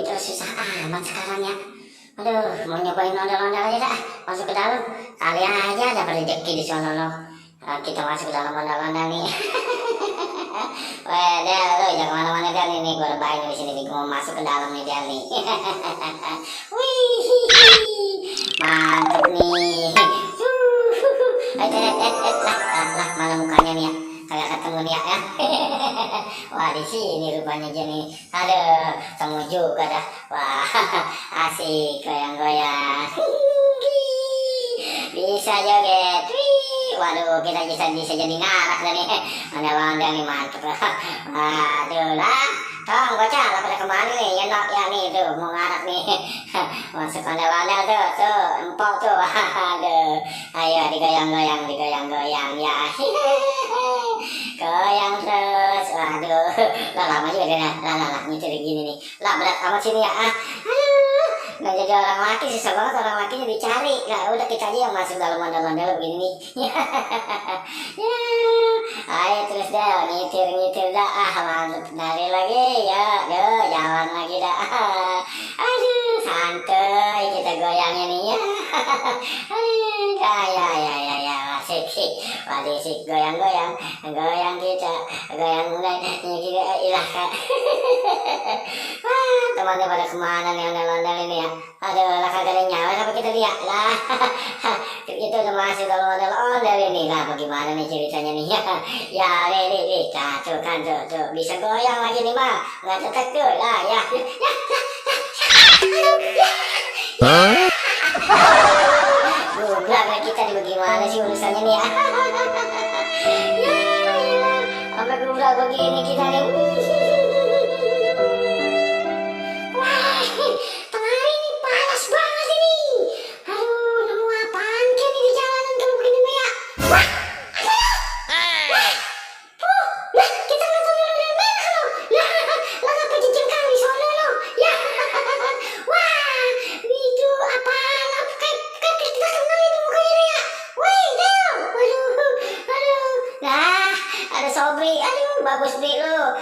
terus susah amat sekarang ya. Aduh, mau nyobain ondel-ondel aja dah. Masuk ke dalam, kali aja dapat rezeki di sono no. Kita masuk ke dalam ondel-ondel nih. Weh, Del, lu jangan kemana-mana Del nih, gue rebahin di sini nih, gue mau masuk ke dalam nih Del nih. Wih, mantep nih. Lah, mana mukanya nih ya? Kagak ketemu nih ya. Wah, di sini rupanya aja nih. Aduh, temu juga dah. Wah, asik goyang-goyang. Bisa joget. Waduh, kita bisa jadi ngarak dah nih. Ondel-ondel nih, mantep lah. Waduh lah. Tong, bocah, lah pada kemana nih? Ya, no, ya nih, tuh, mau ngarak nih. Masuk ondel-ondel tuh, empok tuh. Aduh, ayo digoyang-goyang ya. Goyang terus, waduh. Lah, lama juga deh, lah, nyetir gini nih. Lah, berat amat sini ya. Aduh, nggak jadi orang laki, susah banget orang lakinya dicari. Nah, udah kita aja yang masuk dalam ondel-ondel begini nih. Ya, ayo terus deh, nyetir dah. Mantep, nari lagi, ya, jalan lagi dah. Aduh, santai kita goyangnya nih ya. Ya, asik. Waduh, asik goyang kita, goyang juga ilah. Wah, teman-teman pada kemana nih ondel-ondel ini ya? Aduh, lah kagak ada nyawa apa kita lihat lah. Kita udah masuk dalam ondel-ondel ini lah. Bagaimana nih ceritanya nih ya? Ya, nih, tuh kan tuh bisa goyang lagi nih mah, nggak tetek tuh lah ya. Belakang kita nih bagaimana sih urusannya nih ya? Sampai gubrak begini kita nih. Wah, tengah hari ini panas banget ini. Aduh, nemu apaan kan di jalanan kalau begini nih ya? Wah, lah kita nggak tahu dari mana lo. Lah ngapa jejak kali soalnya lo? Ya, wah, itu apaan? Kan kita kenal itu mukanya ya. Wih, Del, aduh, nah, ada Sobri, aduh, bagus Bi lo.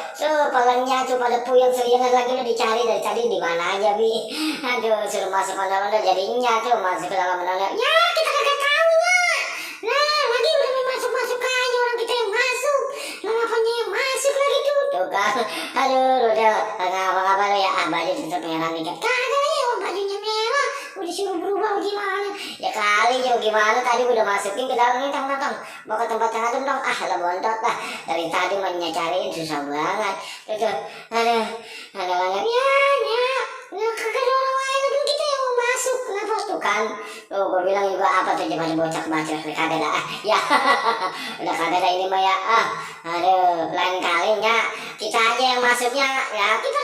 Palangnya tuh pada puyeng seringan lagi lo dicari dari tadi di mana aja Bi. Aduh, suruh masuk ondel-ondel jadinya tuh masuk ke dalam ondel-ondel. Ya, kita kagak tahu ya. Nah, lagi udah masuk aja orang kita yang masuk. Nah, apanya yang masuk lagi tuh kan. Aduh, udah apa-apa lo ya. Baju tetap merah nih kan. Kagak ya, bajunya merah. Udah suruh berubah gimana? Ya kali ya gimana tadi udah masukin ke dalam nih tang. Mau ke tempat yang adem dong. Lah bontot lah. Dari tadi mainnya cariin susah banget. Tuh. Aduh. Ya kagak ada orang lain lagi kita yang mau masuk. Kenapa tuh kan? Tuh gue bilang juga apa tuh jangan bocak-bacak kagak ada. Ya. Udah kagak ada ini mah ya. Aduh, lain kalinya kita aja yang masuknya. Ya kita